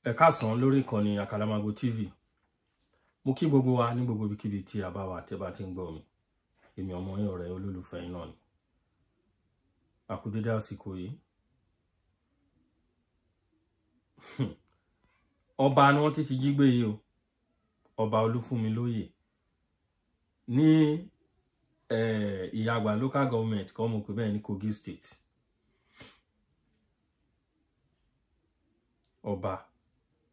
Ẹ káàsán lórí ìkànnì Àkàlàmàgò TV. Mo kí gbogbo wa ní gbogbo ibikíbi tí a bá wà tí ẹ bá ti ń gbọ́ mi. Èmi ọmọ yín, ọ̀rẹ́ olólùfẹ́ yín náà ni. A kú dédé àsìkò yìí. Ọba ni wọ́n ti jí gbé yìí o. Ọba Olúfúnmilóyè ní Ìyàgbà local government kọ́ mo pè bẹ́ẹ̀ ní Kogi State. Ọba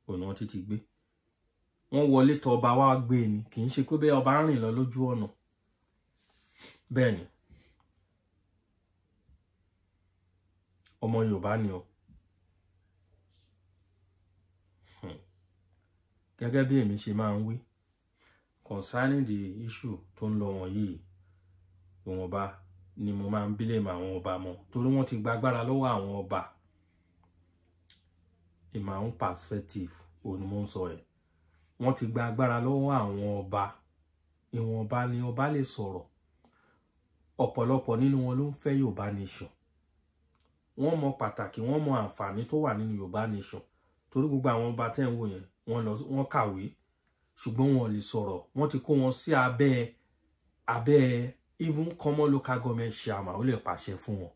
òun ni wọ́n ti gbé. Wọ́n wọlé tọ̀ ọba wá gbé ni, kì í ṣe pé bẹ́ẹ̀ ọba ń rìn lọ lójú ọ̀nà. Bẹ́ẹ̀ ni, ọmọ Yorùbá ni o. Gẹ́gẹ́ bí èmi ṣe máa ń wí concerning the issue tó ń lọ wọ̀nyí, ìwọ̀nba ni mo máa ń blame àwọn ọba mọ́, torí wọ́n ti gbàgbára lọ́wọ́ àwọn ọba. In my own perspective, òun ni mo ń sọ ẹ̀. Wọ́n ti gba agbára lọ́wọ́ àwọn ọba. Ìwọ̀nba ni ọba lè sọ̀rọ̀. Ọ̀pọ̀lọpọ̀ nínú wọn ló ń fẹ́ Yorùbá nation. Wọ́n mọ pàtàkì, wọ́n mọ àǹfààní tó wà nínú Yorùbá nation. Torí gbogbo àwọn ọba tẹ́ ń wò yẹn, wọ́n lọ, wọ́n kàwé, ṣùgbọ́n wọn ò lè sọ̀rọ̀. Wọ́n ti kó wọn sí abẹ́ even common local government chairman ó lè pàṣẹ fún wọn.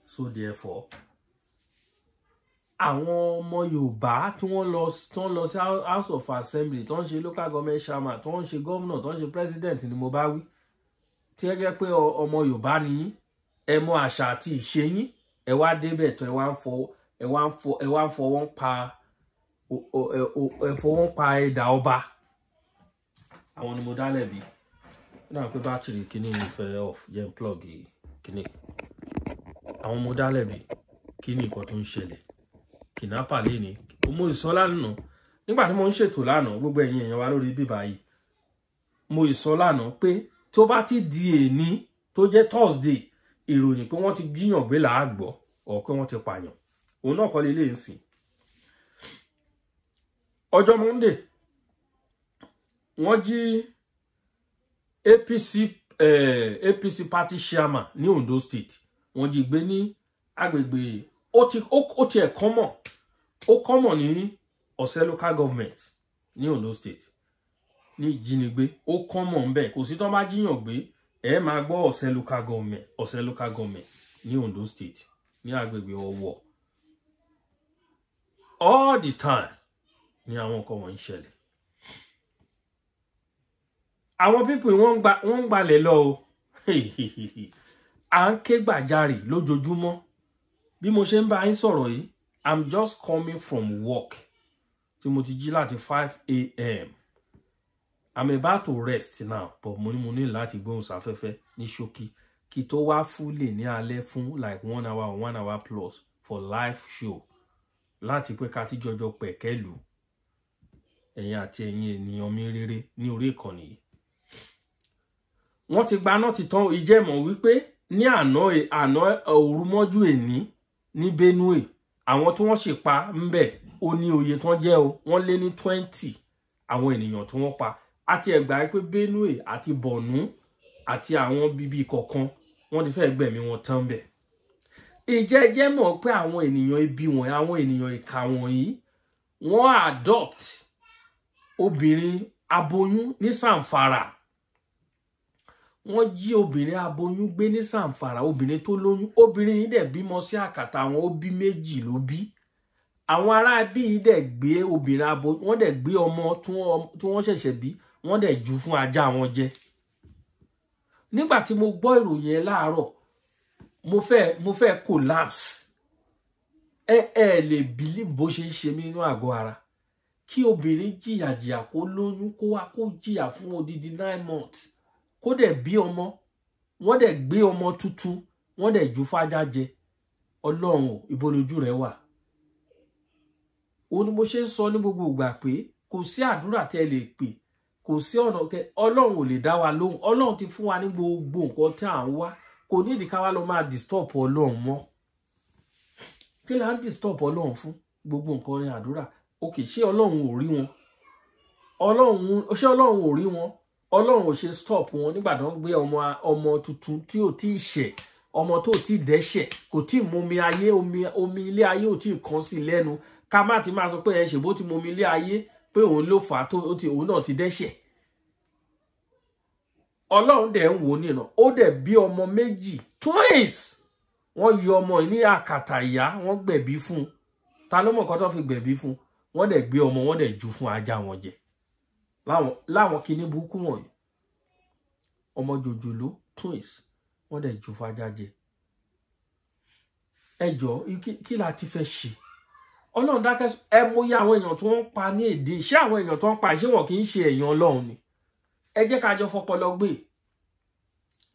So therefore, àwọn ọmọ Yorùbá tí wọ́n lọ, tí wọ́n lọ sí House of Assembly, tó ń ṣe local government chairman, tó ń ṣe governor, tó ń ṣe president ni mo bá wí. Tí ẹ jẹ́ pé ọmọ Yorùbá ni yín, ẹ mọ àṣà àti ìṣe yín, ẹ wá débẹ̀ tó ẹ wá ń fọwọ́ pa ẹ fọwọ́ pa ẹ̀dà ọba. Àwọn ni mo dá lẹ́bi. Ó dà pé bátìrì kíní mi fẹ́ off, jẹ́ n plug kíní. Àwọn mo dá lẹ́bi. Kí ni nǹkan tó ń ṣẹlẹ̀? Kidnapper lé ní. Mo sọ lánàá nígbà tí mo ń ṣètò lánàá, gbogbo ẹ̀yin èèyàn wa lórí bíbá yìí, mo sọ lánàá pé tó bá ti di èní tó jẹ́ Thursday, ìròyìn pé wọ́n ti jíyàn gbé là á gbọ́, ọ̀ pé wọ́n ti pààyàn. Òun náà kọ́ lélẹ̀ ń sìn. Ọjọ́ Monday, wọ́n jí APC party chairman ní Ondo State. Wọ́n jí gbé ní agbègbè ó ti ẹ̀ kọ́mọ̀, ó kọ́mọ̀ ní Ọ̀sẹ̀ local government ní Ondo State. Ní ìjínigbé ó kọ́mọ̀ ń bẹ̀. Kò sí tán bá jíyàn gbé, ẹ máa gbọ́ Ọ̀sẹ̀ local government, Ọ̀sẹ̀ local government ní Ondo State ní agbègbè Ọ̀wọ̀. All the time ni àwọn nǹkan wọ̀nyí ṣẹlẹ̀. Àwọn people wọ́n ń gbalẹ̀ lọ o. À ń ké gbàjarè lójoojúmọ́. Bí mo ṣe ń bá yín sọ̀rọ̀ yìí, I'm just coming from work tí mo ti jí láti 5 a.m. I'm about to rest now, but mo ní láti gbóhùn sáfẹ́fẹ́ ní ṣókí kí tó wá fúlè ní alẹ́ fún like 1 hour or 1 hour plus for live show, láti pé ká tí jọjọ pẹ̀kẹ́lù ẹ̀yin àti ẹ̀yin ènìyàn mi rere ní orí ìkànnì yìí. Wọ́n ti gba náà ti tán. Ìjẹ́mọ̀ wípé ní àná òru mọ́jú èní ní Benue, àwọn tí wọ́n sì pa ń bẹ̀ ó ní oye tán jẹ́ o, wọ́n lé ní 20 àwọn ènìyàn tí wọ́n pa. Àti ẹ̀gbà pé Benue àti Borno àti àwọn bíbí kọ̀ọ̀kan wọ́n ti fẹ́ gbẹ̀mí wọn tán bẹ̀. Ìjẹ́jẹ́ mọ̀ pé àwọn ènìyàn ibi wọ̀nyí, àwọn ènìyàn ìkà wọ̀nyí, wọ́n adopt obìnrin aboyún ní Zamfara. Wọ́n jí obìnrin aboyún gbé ní Zamfara, obìnrin tó lóyún. Obìnrin yìí dẹ̀ bímọ sí àkàtà àwọn, ó bí méjì ló bí. Àwọn ará bí yìí dẹ̀ gbé obìnrin aboyún, wọ́n dẹ̀ gbé ọmọ tí wọ́n ṣẹ̀ṣẹ̀ bí, wọ́n dẹ̀ jù fún ajá wọn jẹ. Nígbà tí mo gbọ́ ìròyìn ẹ láàárọ̀, mo fẹ́ collapse. Ẹ lè believe bó ṣe ń ṣe mí nínú àgọ́ ara. Kí obìnrin jìyàjìyà kó lóyún, kó wá kó jìyà fún odidi 9 months, kó dẹ̀ bí ọmọ, wọ́n dẹ̀ gbé ọmọ tuntun, wọ́n dẹ̀ jù fájá jẹ. Ọlọ́run, ibo lójú rẹ̀ wà? Òun ni mo ṣe ń sọ ní gbogbo ìgbà pé kò sí àdúrà tẹ́ lè pè, kò sí ọ̀nà tẹ́ Ọlọ́run ò lè dá wa lóhùn. Ọlọ́run ti fún wa ní gbogbo nǹkan tí à ń wá. Kò ní ìdí ká wá lọ máa disturb Ọlọ́run mọ́. Kí la ń disturb Ọlọ́run fún? Gbogbo nǹkan ní àdúrà. Ok, ṣé Ọlọ́run ò rí wọn? Ṣé Ọlọ́run ò rí wọn? Ọlọ́run ò ṣe stop wọn nígbà tó ń gbé ọmọ tuntun tí ò tí ì ṣẹ̀, Ọmọ tó ti dẹ́ṣẹ̀, kò tí mumi ayé, omi ilé ayé ò tí kàn sí lẹ́nu. Ká má ti máa sọ pé ẹ ṣe bó ti mumi ilé ayé, pé òun ló fà á tó òun náà ti dẹ́ṣẹ̀. Ọlọ́run dẹ̀ ń wò nìran, ó dẹ̀ bí ọmọ méjì, twins. Wọ́n yọ ọmọ yìí ní àkàtà ìyá, wọ́n gbẹ̀bí fún un. Ta ló mọ̀ nǹkan tó fi gbẹ̀bí fún un? Wọ́n dẹ̀ gbé ọmọ, wọ́n dẹ̀ jù fún ajá wọn jẹ. Láwọn kinní burúkú wọ̀nyí, ọmọ jòjòló, twins, wọ́n dẹ̀ jù fún ajá jẹ. Ẹ jọ̀ọ́, kí la ti fẹ́ ṣe? Ọlọ́run dákẹ́. Ẹ mọyì àwọn èèyàn tó ń pa ní èdè. Ṣé àwọn èèyàn tó ń pa, ṣé wọn kì í ṣe èèyàn Ọlọ́run ni? Ẹ jẹ́ ká jọ fọpọlọ gbé.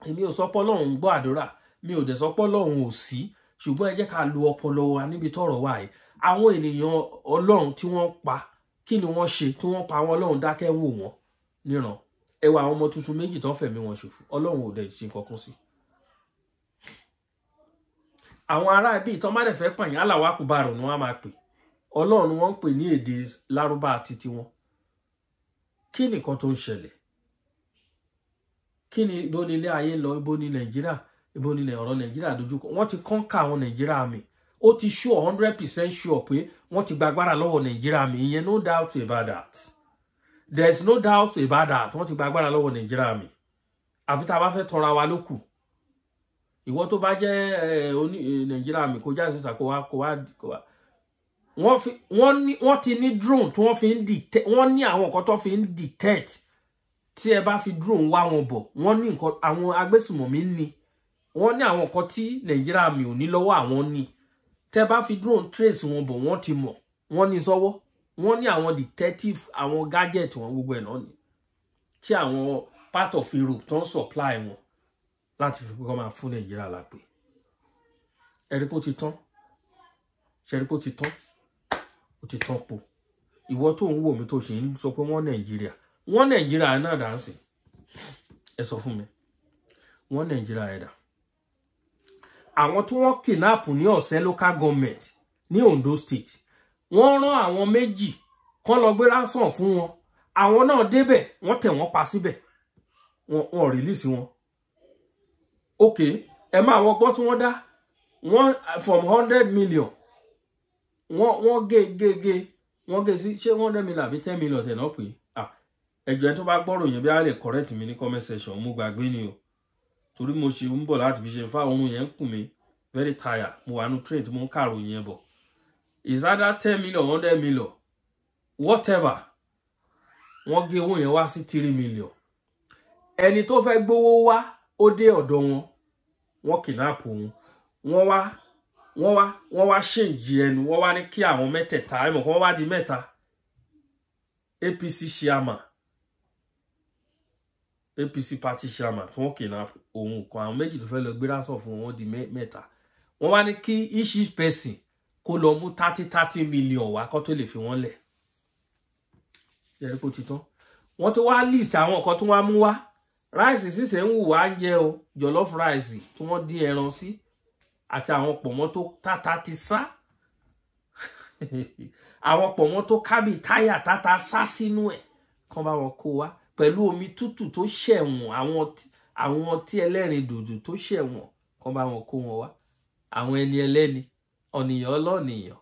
Èmi ò sọ pé Ọlọ́run ń gbọ́ àdúrà, mi ò dẹ̀ sọ pé Ọlọ́run ò sí, ṣùgbọ́n ẹ jẹ́ ká lo ọpọlọ wa níbi tọ́rọ̀ wà yìí. Àwọn ènìyàn Ọlọ́run tí wọ́n pa, kí ni wọ́n ṣe tí wọ́n pa wọn? Ọlọ́run dákẹ́ wò wọ́n níran. Ẹ wá àwọn ọmọ tuntun méjì tó ń fẹ̀mí wọn ṣòfò, Ọlọ́run ò dẹ̀ ṣe kankan sí. Àwọn ará ibi ìtàn má dẹ̀ fẹ́ pààyàn, Allahu Akbar ni wọ́n á máa pè. Ọlọ́run ni wọ́n ń pè ní èdè Lárúbá títí wọn. Kí nìkan tó ń ṣẹlẹ̀? Kí ni ibo ni ilé ayé lọ? Ibo ni Nàìjíríà? Ibo ni ọ̀rọ̀ Nàìjíríà dojúkọ? Wọ́n ti conquer àwọn Nàìjíríà mi. Ó ti sure, 100% sure pé wọ́n ti gbàgbára lọ́wọ́ Nàìjíríà mi. Ìyẹn, no doubt about that, there is no doubt about that. Wọ́n ti gbàgbára lọ́wọ́ Nàìjíríà mi. Àfi tá a bá fẹ́ tọra wa ló kù. Ìwọ tó bá jẹ́ oní Nàìjíríà mi, kó jáde síta, kó wá kó wá kó wá. Wọ́n fi wọ́n ní, wọ́n ti ní drone tí wọ́n fi ń detect. Wọ́n ní àwọn nǹkan tó fi ń detect. Tí ẹ bá fi drone wá wọn bọ̀, wọ́n ní nǹkan àwọn agbésùmọ̀mí ní. Wọ́n ní àwọn nǹkan tí Nàìjíríà mi ò ní lọ́wọ́, àwọn ní. Tẹ́ bá fi drone trace wọn bọ̀, wọ́n ti mọ̀, wọ́n ní sọ́wọ́. Wọ́n ní àwọn detective, àwọn gadget wọn, gbogbo ẹ̀ náà ni tí àwọn part of Europe tó ń supply wọn láti fi kọ́ máa fún Nàìjíríà lápè. Ẹ̀rí kó ti tán, ṣẹ̀rí kó ti tán, ó ti tán po. Ìwọ tó ń wò mí, tó ṣì ń sọ pé wọ́n Nàìjíríà, wọ́n Nàìjíríà náà dà ń sìn, ẹ sọ fún mi, wọ́n Nàìjíríà ẹ̀dà. Àwọn tí wọ́n kidnap ní Ọ̀sẹ́ Local Government ní Ondo State, wọ́n rán àwọn méjì kán lọ gbé ransom fún wọn. Àwọn náà débẹ̀, wọ́n tẹ̀ wọ́n pa síbẹ̀, wọ́n release wọn. Ok, ẹ máa wọ́n gbọ́ tí wọ́n dá wọ́n from 100 million, wọ́n gé gé gé, wọ́n gé sí, ṣé 100 million àbí 10 million tẹ̀ náà pé? Ah, ẹjọ́, ẹni tó bá gbọ́rọ̀ yẹn bí a lè correct mi ní comment section. Mo gbàgbé ni o, torí mo ṣe ń bọ̀ láti fi ṣe fáwọn ohun yẹn ń kùn mí, very tired. Mo wà nínú train tí mo ń kàròyìn yẹn bọ̀. Is either 10 million, 100 million, whatever. Wọ́n gé owó yẹn wá sí 3 million. Ẹni tó fẹ́ gbowó wá, ó dé ọ̀dọ̀ wọn, wọ́n kidnap òun. Wọ́n wá ṣèǹjì ẹnu, wọ́n wá ní kí àwọn mẹ́tẹ̀ẹ̀ta, ẹ̀mọ̀ kan, wọ́n wá di mẹ́ta: APC chairman, APC party chairman tí wọ́n kidnap, òun kan, àwọn méjì tó fẹ́ lọ gbé ransom fún wọn, di mẹ́ta. Wọ́n wá ní kí each person kó lọ mú 30 30 million wá kó tó lè fi wọ́n lẹ̀. Yẹ́rì kó ti tán. Wọ́n ti wá list àwọn nǹkan tí wọ́n mú wá. Rice sísè ń wù wá jẹ o, jollof rice tí wọ́n dín ẹran sí àti àwọn pọ̀mọ́ tó tata ti sá, àwọn pọ̀mọ́ tó kábì táyà tata sá sínú ẹ̀, kán bá wọn kó wá pẹ̀lú omi tútù tó ṣẹ̀wọ̀n, àwọn ọtí ẹlẹ́rìn dòdò tó ṣẹ̀wọ̀n, kán bá wọn kó wọn wá. Àwọn ẹni ẹlẹ́ni, ọ̀nìyàn ọlọ́nìyàn.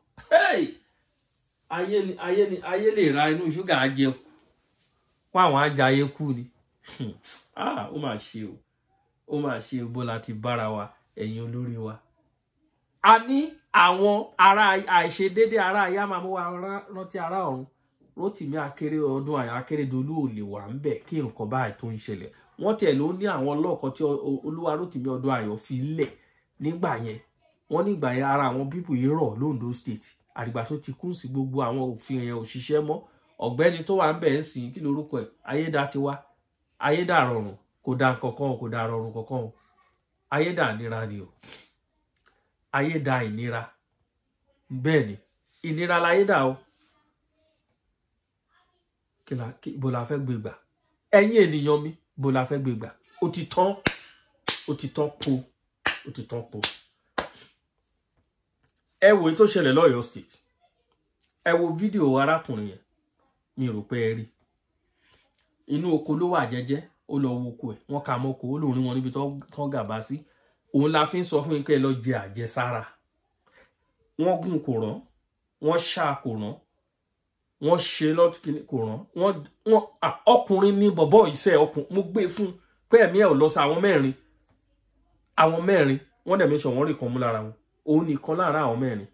Ayé ni, ayé ni, ayé lè ra inú ṣúgà jẹ kú kó àwọn ajayé kú ni. Ah, ó mà ṣe o, ó mà ṣe o. Bó la ti bára wa, ẹ̀yin olórí wa? A ní àwọn ará àìṣedédé ará ayé máa mú wa rántí ará ọ̀run. Rótìmí Akéré ọdún àyà Akérédolú ò lè wà ń bẹ̀ kí nǹkan báyìí tó ń ṣẹlẹ̀. Wọ́n tiẹ̀ ló ní àwọn ọlọ́ọ̀kan tí Olúwa Rótìmí ọdún ayọ̀ fi lẹ̀ nígbà yẹn. Wọ́n nígbà yẹn, ara àwọn people yìí rọ̀ l'Ondo State. Àdìgbà tó ti kún sí, gbogbo àwọn òfin yẹn ò ṣiṣẹ́ mọ́. Ọ̀gbẹ́ni tó wà ń bẹ̀ ń sìn, kí lorúkọ ẹ̀? Ayédatiwa, ayédàrọ̀rùn kò dá kankan, kò dá rọrùn kankan o. Ayédànira ni o, ayédà ìnira. Bẹ́ẹ̀ ni, ìnira láyédà o. Kí la kí bó la fẹ́ gbé gbà, ẹ̀yin ènìyàn mi? Bó la fẹ́ gbé gbà? Ó ti tán, ó ti tán po, ó ti tán po. Ẹ wo èyí tó ṣẹlẹ̀ lọ́yọ̀ọ́ State. Ẹ wo fídíò arákùnrin yẹn. Mi rò pé ẹ rí. Inú oko ló wà jẹ́jẹ́, ó lọ wo oko ẹ̀, wọ́n ka mọ́kò, ó lóun rí wọn níbi tó gàba sí. Òun la fi ń sọ fún yín pé ẹ lọ jẹ àjẹsára. Wọ́n gún kò rán, wọ́n ṣá kò rán, wọ́n ṣe lọ́tún kò rán, wọ́n ọkùnrin ní bọ̀bọ̀ iṣẹ́ ọkùnrin. Mo gbé fún pé ẹ̀mí ẹ̀ ò lọ sí àwọn mẹ́rin. Àwọn mẹ́rin wọ́n dẹ̀ mẹ́sàn wọ́n rí kan mú lára wọn. Òun nìkan lára àwọn mẹ́rin.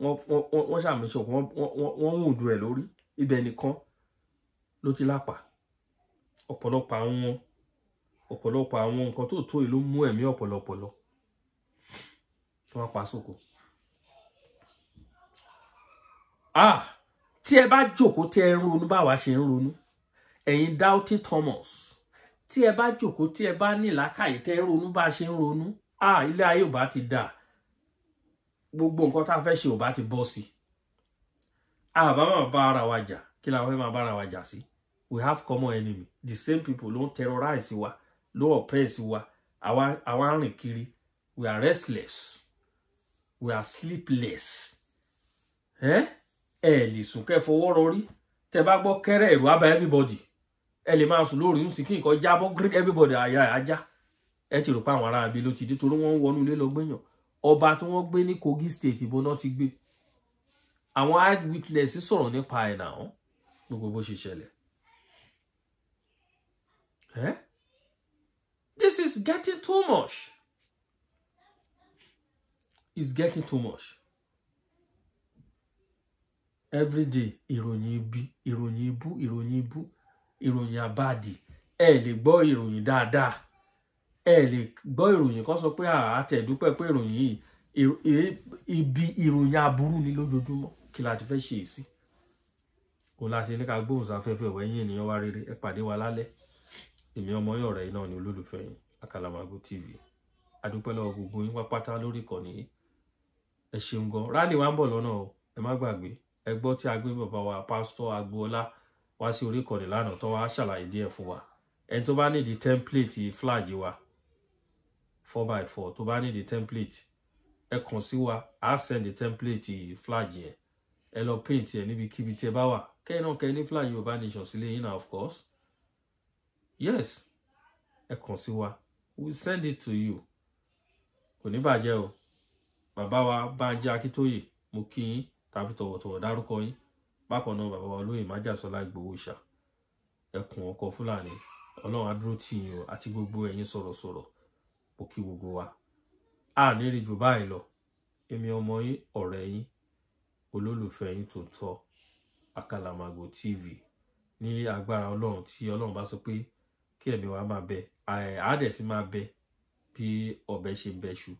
Wọ́n ṣàmìṣọ wọ́n ń dùn ẹ̀ lórí. Ibẹ̀ nìkan ló ti lápá. Ọ̀pọ̀lọpọ̀ àwọn nǹkan tó tó yìí ló mú ẹ̀mí ọ̀pọ̀lọpọ̀ lọ. Wọ́n pa sóko. Ah! Tí ẹ bá jókòó tí ẹ ń ronú báwa ṣe ń ronú. Ẹ̀yin Doubty Thomas. Tí ẹ bá jókòó tí ẹ bá ní làákàyè tẹ́ ń ronú bá ṣe ń ronú. Ah! Ilé ayé ò bá ti dà. Gbogbo nǹkan tá a fẹ́ ṣe ò bá ti bọ́ sí. A bá máa bá ara wa jà. Kí la fẹ́ máa bá ara wa jà sí? We have common enemy. The same people ló ń terrorize wa, ló oppress wa. Àwa ń rìn kiri. We are restless. We are sleepless. Ẹ lè sùn kẹ́ fọwọ́ rọrí. Tẹ́ bá gbọ́ kẹ́rẹ́ ẹ̀rù á bá everybody. Ẹ lè máa sùn lórí ń sìn kí nǹkan jábọ́ green everybody àyà ajá. Ẹ ti rò pé àwọn ará ibi ló ti dé torí wọ́n ń wọnú ilé lọ gbéyàn. Ọba tí wọ́n gbé ní Kogi State ìbò náà ti gbé. Àwọn eyewitness sọ̀rọ̀ nípa ẹ̀ náà. Gbogbo bó ṣe ṣẹlẹ̀. This is getting too much. It's getting too much. Every day, ìròyìn ibi, ìròyìn ibú, ìròyìn ibú, ìròyìn àbàdì. Ẹ lè gbọ́ ìròyìn dáadáa. Ẹ lè gbọ́ ìròyìn kan sọ pé àtẹ̀dúpẹ́ pé ìròyìn yìí ibi ìròyìn aburú ni lójoojúmọ́. Kí la ti fẹ́ ṣe sí? Òun láti ní ká gbóhùn sáfẹ́fẹ́ ẹ̀yin ènìyàn wa rere. Ẹ pàdé wa lálẹ́. Èmi ọmọ yín ọ̀rẹ́ náà ni olólùfẹ́ yín Àkàlàmàgò TV. Adúpẹ́ lọ́wọ́ gbogbo yín pápátá lórí ìkànnì yìí. Ẹ ṣeun gan. Rálì wa ń bọ̀ lọ́nà o. Ẹ má gbàgbé. Ẹ gbọ́ tí a gbé bàbá wa Pásítọ̀ Agboola wá sí orí ìkànnì lánàá tó wá ṣàlàyé díẹ̀ fún wa. Ẹni tó bá nídìí template flag wa 4x4 tó bá nídìí template ẹ kàn sí wa, á send template flag yẹn. Ẹ lọ paint ẹ níbikíbi tí ẹ bá wà. Kẹ́yìn náà kẹ́ ní flag Yorùbá Nation sílé yín náà of course. Yes, ẹ kàn sí wa. We will send it to you. Kò ní bàjẹ́ o. Bàbá wa Bánjí Akíntóyè, mo kí yín tàbí tọ̀wọ̀tọ̀wọ̀ dárúkọ yín. Bákan náà bàbá wa olóyè Májàsọ́lá Ìgbòho ṣà. Ẹkùn ọkọ Fúlàní. Ọlọ́run á dúró tì yín o àti gbogbo ẹ̀yin sọ̀rọ̀sọ̀rọ̀. Mo kí gbogbo wa. A ní rí jù báyìí lọ. Èmi ọmọ yín, ọ̀rẹ́ yín, olólùfẹ́ yín tòótọ́, Àkàlàmàgò TV. Ní agbára Ọlọ́run tí Ọlọ́run bá sọ pé kí ẹ̀mí wa máa bẹ, àádẹ́ sì máa bẹ bí ọbẹ̀ ṣe ń bẹṣu.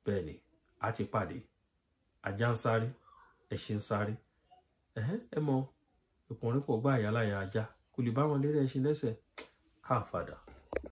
Bẹ́ẹ̀ ni, a ti pàdé. Ajá ń sáré, ẹṣin ń sáré. Ẹ mọ, ìpọ̀nrípọ̀ gbá ìyá láyà ajá, kò lè bá wọn lérí ẹṣin lẹ́sẹ̀. Káàfàdà.